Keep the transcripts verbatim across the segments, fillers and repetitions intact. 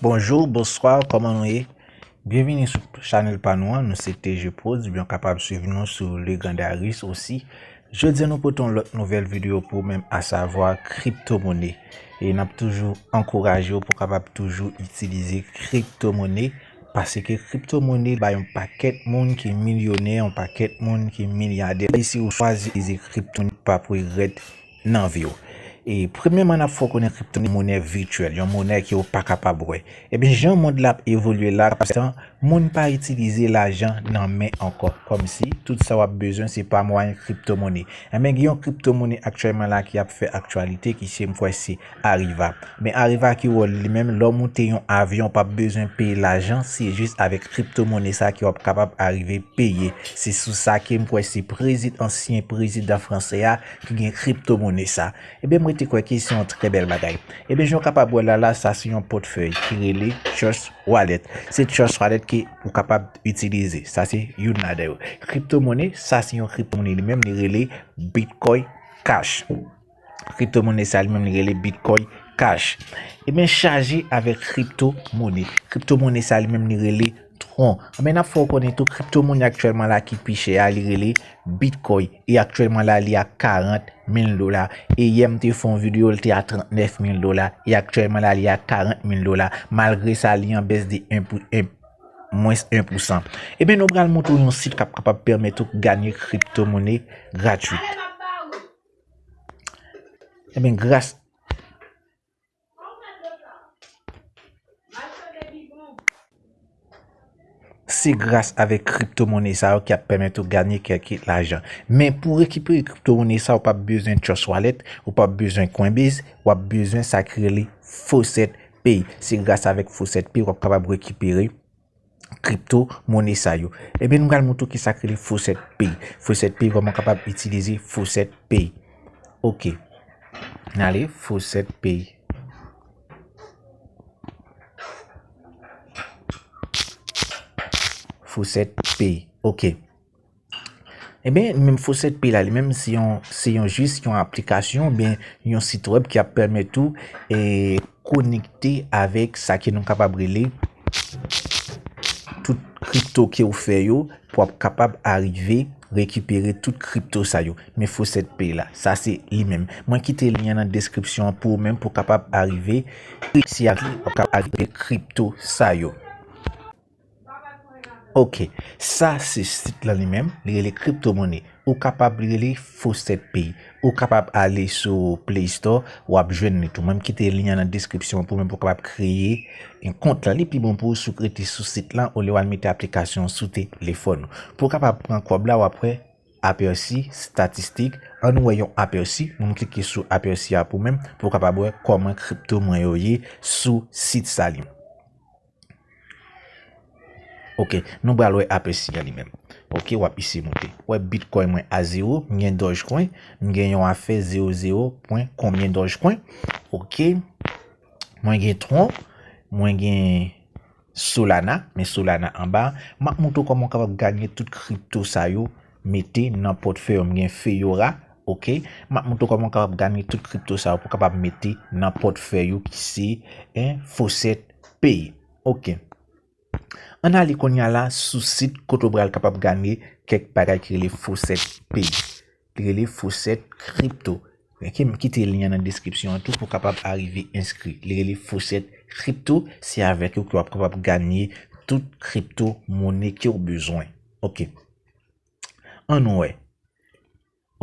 Bonjou, bonswa, kòman nou ye? Byenvini sou chanèl pa nou an, nou se T G Pros, byen w kapab swiv nou sou Legendaris osi. Jodi a nou pote yon lòt nouvèl videyo pou ou menm, asavwa kriptomone. E n ap toujou ankouraje w pou w kapab toujou itilize kriptomone, paske kriptomone bay yon pakèt moun ki milyonè, yon pakèt moun ki milyadè. E si w chwazi itilize kriptomone, w p ap regrèt nan vi w. E premyèman, n ap fè w konnen kripto monè vityèl, yon monè ke w pa kapab wè. Ebyen, jan mond la ap evolye la, paske moun pa itilize lajan nan men ankò. Kòmsi, tout sa w ap bezwen, se pa mwayen kripto monè. Ebyen, gen yon kripto monè aktyèlman la ki ap fè aktyalite, ki se, m kwè se Arriva. Men Arriva ki wòl li menm, lè w moute yon avyon, w p ap bezwen peye lajan, se jis avèk kripto monè sa ke w ap kapab arive peye. Se sou sa ke m kwè se prezid-, ansyen prezidan fransè a ki gen kripto monè sa. Ebyen, mwen te kwè ke se yon trè bèl bagay. Ebyen, jan w kapab wè la, la, sa se yon pòtfèy ki rele Trust Wallet. Se Trust Wallet ke ou kapab itilize. Sa se youn ladan yo. Kripto monè, sa se yon kripto monè li menm, li rele Bitcoin Cash. Kripto monè sa li menm, li rele Bitcoin Cash. Ebyen, chaje avèk kripto monè. Kripto monè sa li menm, li rele Tron. Ebyen, n ap fè w konnen tou, kripto monè aktyèlman la ki pi chè a, li rele Bitcoin. E aktyèlman la, li a karant mil dola. E yè m te fè yon videyo, li te a trannèf mil dola. E aktyèlman la, li a karant mil dola. Malgre sa, li an bès de en pou, en, mwens en pousan. Ebyen, nou pral montre w yon sit k ap kapab pèmèt ou ganye kripto monè gratwit. Ebyen, gras Se gras avèk kripto monè sa yo ki ap pèmèt ou ganye kèk lajan. Men pou rekipere kripto monè sa, ou p ap bezwen Trust Wallet, ou p ap bezwen Coinbase, w ap bezwen sa ki rele Faucet Pay. Se gras avèk Faucet Pay w ap kapab rekipere kripto monè sa yo. Ebyen, nou pral montre w kisa ki rele Faucet Pay. Faucet Pay, kòman w kapab itilize Faucet Pay. Ok. N ale, Faucet Pay. Faucet Pay. Ok. Ebyen, menm Faucet Pay la, li menm, se yon, se yon jis yon aplikasyon, oubyen yon sit wèb ki ap pèmèt ou, e, konekte avèk sa ke nou kapab rele tout kripto ke ou fè yo, pou w ap kapab arive rekipere tout kripto sa yo. Men Faucet Pay la, sa se li menm. Mwen kite lyen an nan deskripsyon an pou ou menm pou w kapab arive, si w ap kapab arive kripto sa yo. Ok, sa se sit lan li menm, li rele kripto monè. Ou kapab rele Faucet Pay. Ou kapab ale sou Play Store, w ap jwenn li tou. Mwen m kite lyen an nan deskripsyon pou mwen pou w kapab kreye yon kont lan. Li pi bon pou ou si w rete sou sit lan olye w al mete aplikasyon sou telefòn ou. Pou w kapab pran kòb la, w ap wè apèsi, statistik. Ann wè yon apèsi. Mwen m klike sou apèsi a pou mwen pou w kapab wè kòman kripto mwen yo ye sou sit sa li. Ok, nou pral wè apèsi a li menm. Ok, w ap isi moute. Wè Bitcoin mwen a zewo, m gen Dogecoin, m gen yon afè zewo zewo pwen konbyen Dogecoin. Ok, mwen gen Tron, mwen gen Solana, men Solana anba. M ap montre w kòman w kapab ganye tout kripto sa yo, mete nan pòtfèy ou. M gen Fiora, ok. M ap montre w kòman w kapab ganye tout kripto sa yo pou w kapab mete nan pòtfèy ou ki se, en, Faucet Pay. Ok. Ann ale kounye a la sou sit kote w pral kapab ganye kèk bagay ki rele Faucet Pay. Li rele Faucet Crypto. Ok, m kite lyen an nan deskripsyon an tou pou w kapab arive enskri. Li rele Faucet Crypto, se avèk yo ke w ap kapab ganye tout kripto monè ke w bezwen. Ok. Ann wè.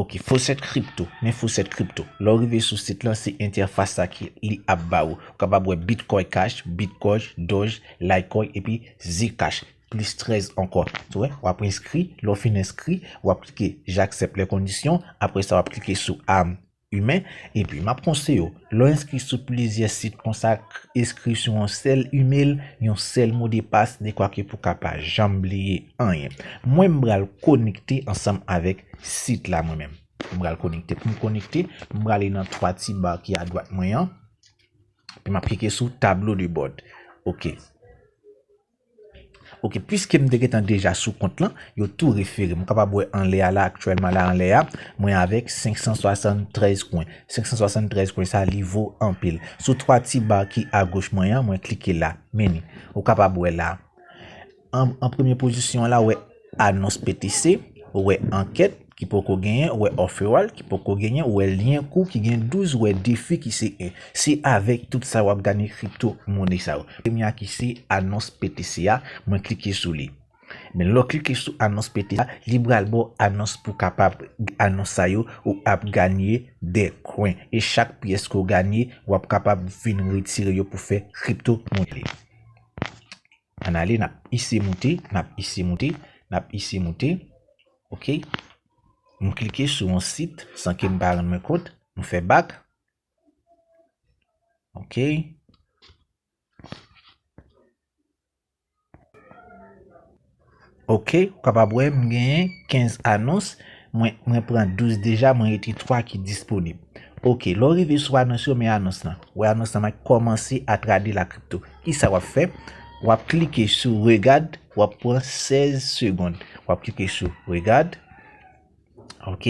Ok, Faucet Crypto. Men Faucet Crypto. Lè w rive sou sit lan, se entèfas sa ki li ap ba ou. Ou kapab wè Bitcoin Cash, Bitcoin, Doge, Litecoin, epi Zcash. Plis trèz ankò. Ou wè, w ap enskri. Lè w fin enskri, w ap klike J'accepte les conditions. Apre sa, w ap klike sou Am Imen. Epi, m ap konseye w, lè w enskri sou plizyè sit konsa, enskri sou yon sèl imèl, yon sèl modepas, dekwa ke pou ka pa janm bliye anyen. Mwen, m pral konekte ansanm avèk sit la mwen menm. M pral konekte. Pou m konekte, m prale nan twa ti ba ki adwat mwen an. Epi m ap klike sou tableau de bord. Ok. Ok, piske m te gentan deja sou kont lan, yo tou refere m. Ou kapab wè anlè a la, aktyèlman la anlè a, mwen avèk senk san swasann trèz kwen. Senk san swasann trèz kwen sa, li vo anpil. Sou twa ti ba ki agoch mwen an, mwen klike la, meni. Ou kapab wè la. An, an premye pozisyon la, ou wè anons P T C, ou wè ankèt ki poko genyen, ou wè offeral ki poko genyen, ou wè lyen kou ki gen douz, ou wè defi ki se en. Se avèk tout sa w ap ganye kripto mone sa yo. Premye a ki se anons P T C a, mwen klike sou li. Men lè w klike sou anons P T C a, li pral ba w anons pou kapab anons sa yo, ou ap ganye de kwen. E chak pyès ke w ganye, w ap kapab vin retire yo pou fè kripto mone. Ann ale, n ap isi moute, n ap isi moute, n ap isi moute. Ok. M klike sou yon sit san ke m pa rann mwen kont. M fè bak. Ok. Ok, ou kapab wè m genyen kenz anons. Mwen, mwen pran douz deja, mwen rete twa ki disponib. Ok, lè w rive sou anons yo, men anons lan. Wè anons lan, mwen kòmanse a trade la kripto. Kisa w ap fè? W ap klike sou regard, w ap pran sèz segonn. W ap klike sou regard. Ok.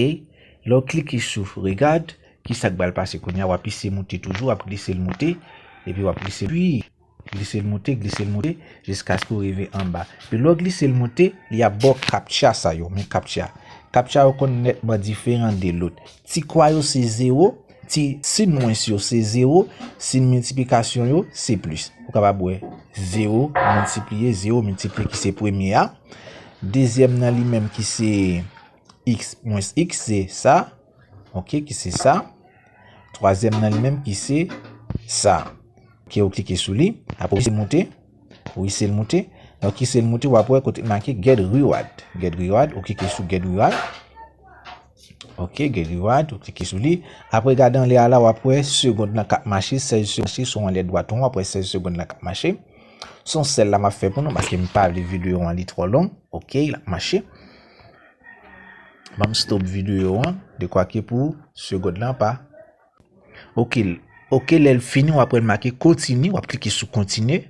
Lè w klike sou regard, kisa k pral pase kounye a? W ap isi moute toujou, w ap glise l moute, epi w ap glise, pi glise l moute, glise l moute, jiskaske w rive anba. Epi lè w glise l moute, li ap ba w captcha sa yo, men captcha. Captcha yo konn nètman diferan de lòt. Ti kwa yo se zewo, ti sin mwens yo se zewo, sin miltiplikasyon yo se plis. Ou kapab wè zewo miltipliye zewo miltipliye ki se premye a. Dezyèm nan li menm ki se x mwens x se sa. Ok, ki se sa. Twazyèm nan li menm ki se sa. Ok, ou klike sou li. Apre ou isi moute. Ou isi l moute. Donk, isi l moute, w ap wè kote make get reward. Get reward, ou klike sou get reward. Ok, get reward, ou klike sou li. Apre gade anlè a la, w ap wè segonn nan k ap mache, sèz segonn mache, sou anlè dwat ou, w ap wè sèz segonn nan k ap mache. Se yon sèl la m ap fè pou nou, paske m pa vle videyo an li twò long. Ok, l ap mache. Ban m stop videyo an, dekwa ke pou segonn lan pa. Ok, ok, lè l fini, w ap wè l make kontinye, w ap klike sou kontinye.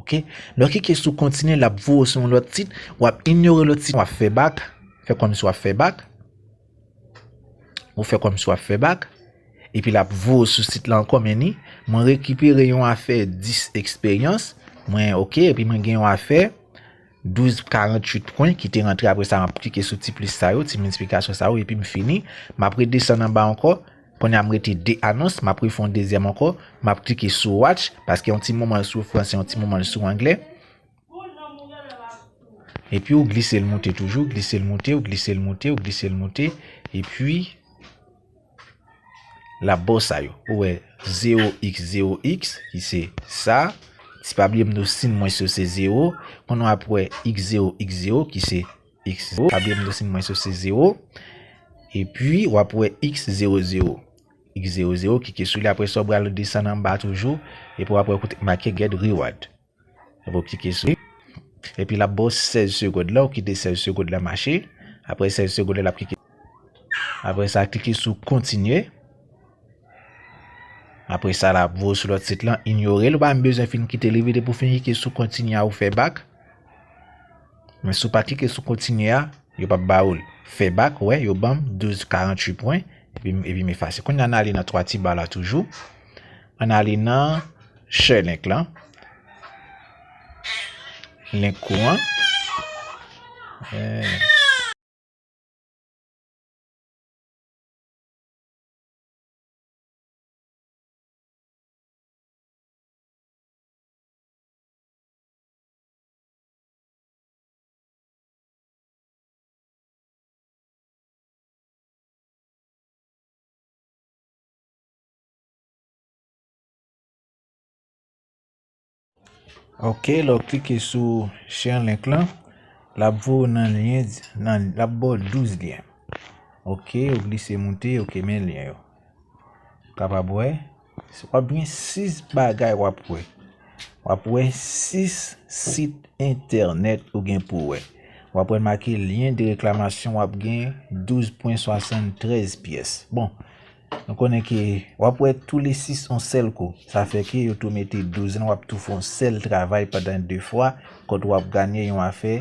Ok, lè w klike sou kontinye, l ap voye w sou yon lòt sit, w ap inyore lòt sit, w ap fè bak, fè kòmsi w ap fè bak. Ou fè kòmsi w ap fè bak. Epi l ap voye w sou sit la ankò, men ni, mwen rekipere yon afè dis eksperyans. Mwen, ok, epi mwen gen yon afè douz karanntuit pwen ki te rantre. Apre sa, m ap klike sou ti plis sa yo, ti miltiplikasyon sa yo, epi m fini. M ap redesann anba ankò. Kounye a, m rete de anons, m ap refè yon dezyèm ankò. M ap klike sou watch, paske yon ti moman l sou franse, yon ti moman l sou anglè. Epi ou glise l moute toujou, glise l moute, ou glise l moute, ou glise l moute. Epi, l ap ba w sa yo. Ou wè zewo x zewo x, ki se sa. Ti pa bliye m di w sin mwens yo se zewo. Kounye a w ap wè x zewo x zewo, ki se x zewo. Pa bliye m di w sin mwens yo se zewo. Epi, w ap wè x zewo zewo. X zewo zewo, klike sou li. Apre sa, w pral desann anba toujou. Epi, w ap wè kote make get reward. Epi w klike sou li. Epi l ap ba w sèz segonn la, ou kite sèz segonn la mache. Apre sèz segonn la, l ap klike. Apre sa, klike sou kontinye. Apre sa, l ap voye w sou lòt sit lan, inyore l. Ou pa menm bezwen fin kite li vide pou fin klike sou kontinye a ou fè bak. Men si w pa klike sou kontinye a, yo p ap ba ou l. Fè bak, wè, yo ban m douz karanntuit pwen, epi, epi m efase. Kounye a, ann ale nan twa ti ba la toujou. Ann ale nan share link lan. Link kou an. Eh. Ok, lè w klike sou share link lan, l ap voye w nan lyen, nan, l ap ba w douz lyen. Ok, ou glise moute, ok, men lyen yo. Kapab wè, w ap gen sis bagay w ap wè. W ap wè sis sit entènèt ou gen pou wè. W ap wè make lyen de reklamasyon, w ap gen douz pwen swasann trèz pyès. Bon, Nou konnen ke w ap wè tou le sis yon sèl kou. Sa fè ke yo tou mete douz lan, w ap tou fè yon sèl travay pandan de fwa, kote w ap ganye yon afè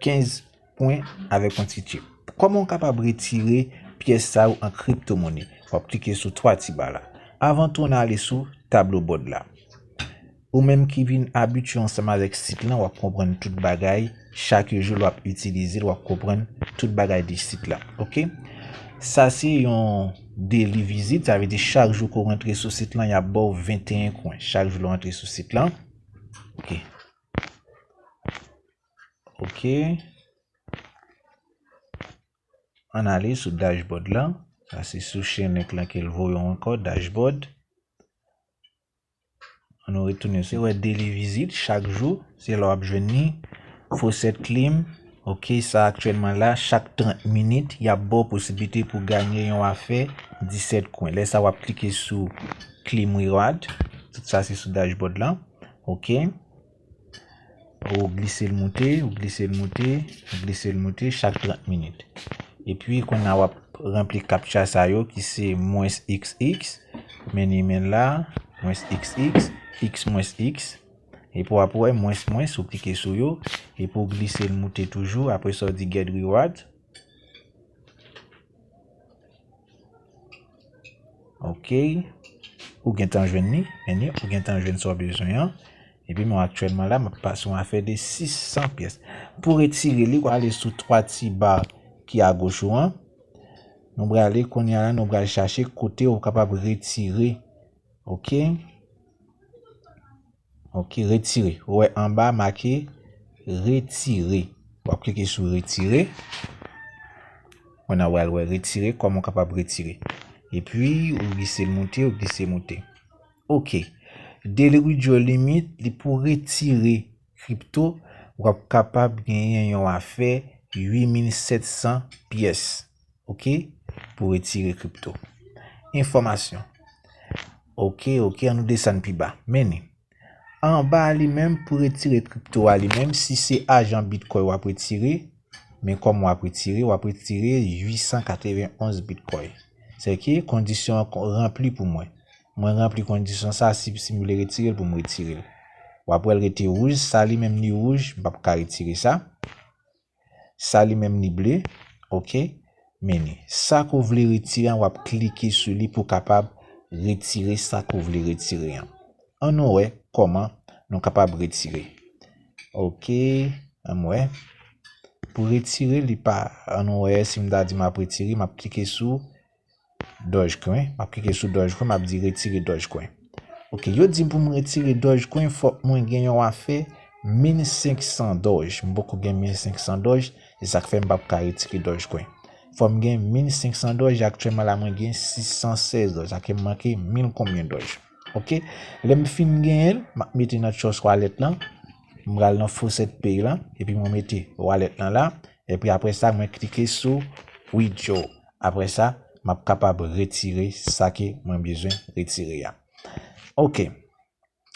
kenz pwen avèk yon ti chip. Kòman w kapab retire pyès sa yo an kriptomonnen? W ap klike sou twa ti ba la. Avan tou, ann ale sou tablo bòd la. Ou menm ki vin abitye ansanm avèk sit lan, w ap konprann tout bagay. Chak jou lè w ap itilize l, w ap konprann tout bagay de sit lan. Oke? Sa se yon daily visit, sa vle di chak jou ke w rantre sou sit lan, y ap ba w venteyen kwen. Chak jou lè w rantre sou sit lan. Oke. Oke. Ann ale sou dashboard lan. Sa se sou chen link lan ke l voye w ankò, dashboard. Ann nou retounen sou wè daily visit chak jou, se la w ap jwenn li. Faucet Clim, oke, sa aktyèlman la, chak trant minit, y ap ba w posiblite pou ganye yon afè disèt kwen. Lè sa w ap klike sou Clim Reward, tout sa se sou dashboard lan, oke. Ou glise l moute, ou glise l moute, ou glise l moute chak trant minit. Epi kounye a w ap ranpli captcha sa yo ki se mwens X X, men li men la, mwens X X, X mwens X. Epi w ap wè mwens mwens, ou klike sou yo, epi w glise l moute toujou, apre sa w di get reward. Oke. Ou gentan jwenn li, men li, ou gentan jwenn sa w bezwen an. Epi mwen aktyèlman la, m ap pase yon afè de sis san pyès. Pou retire li, w ale sou twa ti ba ki agoch ou an. Nou prale kounye a la, nou pral chache kote ou kapab retire. Oke. Oke, retire. Ou wè anba make retire. W ap klike sou retire. Kounye a w al wè retire, kòman w kapab retire. Epi, ou glise l moute, ou glise moute. Oke. Daily withdrawal limit, li pou retire kripto, w ap kapab genyen yon afè uit mil sèt san pyès. Oke? Pou retire kripto. Enfòmasyon. Oke, oke, ann nou desann pi ba. Men li. Anba a li menm, pou retire kripto a li menm, si se ajan Bitcoin w ap retire, men kòman w ap retire, w ap retire uit san katrevenonz Bitcoin. Se ke kondisyon an kon-, ranpli pou mwen. Mwen ranpli kondisyon sa, si, si m vle retire l pou m retire l. W ap wè l rete wouj, sa li menm li wouj, m p ap ka retire sa. Sa li menm li ble, oke, men li. Sa ke w vle retire an, w ap klike sou li pou w kapab retire sa ke w vle retire an. Ann nou wè kòman nou kapab retire. Oke, ann wè. Pou retire li pa, ann nou wè si m ta di m ap retire, m ap klike sou Dogecoin, m ap klike sou Dogecoin, m ap di retire Dogecoin. Oke, yo di m pou m retire Dogecoin, fòk mwen gen yon afè mil senk san Doge. M poko gen mil senk san Doge, se sa k fè m p ap ka retire Dogecoin. Fò m gen mil senk san Doge, aktyèlman la mwen gen sis san sèz Doge, sa ke m manke mil konbyen Doge. Oke, lè m fin genyen l, m ap mete nan Trust Wallet lan, m pral nan Faucet Pay lan, epi mwen mete wallet lan la, epi apre sa mwen klike sou Withdraw. Apre sa, m ap kapab retire sa ke mwen bezwen retire a. Oke.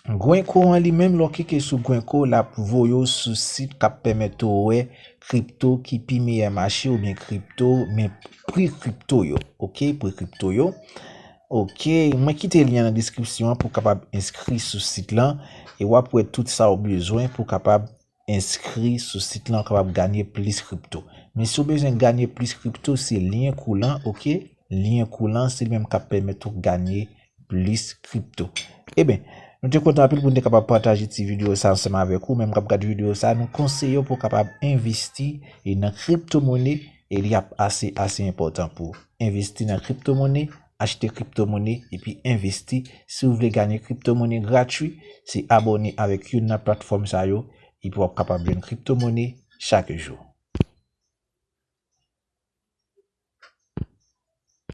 Gwenko an li menm, lè w klike sou Gwenko, l ap voye w sou sit k ap pèmèt ou wè kripto ki pi meyè mache oubyen kripto, men pri kripto yo. Oke, pri kripto yo. Oke, mwen kite lyen nan deskripsyon an pou w kapab enskri sou sit lan e w ap wè tout sa w bezwen pou w kapab enskri sou sit lan, w kapab ganye plis kripto. Men si w bezwen ganye plis kripto, se lyen kou lan, oke? Lyen kou lan, se li menm k ap pèmèt ou ganye plis kripto. Eben, nou te kontan anpil pou n te kapab pataje ti videyo sa ansanm avèk ou. Menm k ap gade videyo sa, nou konseye w pou w kapab envesti e nan kriptomonnen, e li ap ase, ase enpòtan pou w envesti nan kriptomonnen, achte kriptomonnen, epi envesti. Si w vle ganye kriptomonnen gratwi, se abòne avèk youn nan platfòm sa yo, epi w ap kapab jwenn kriptomonnen chak jou.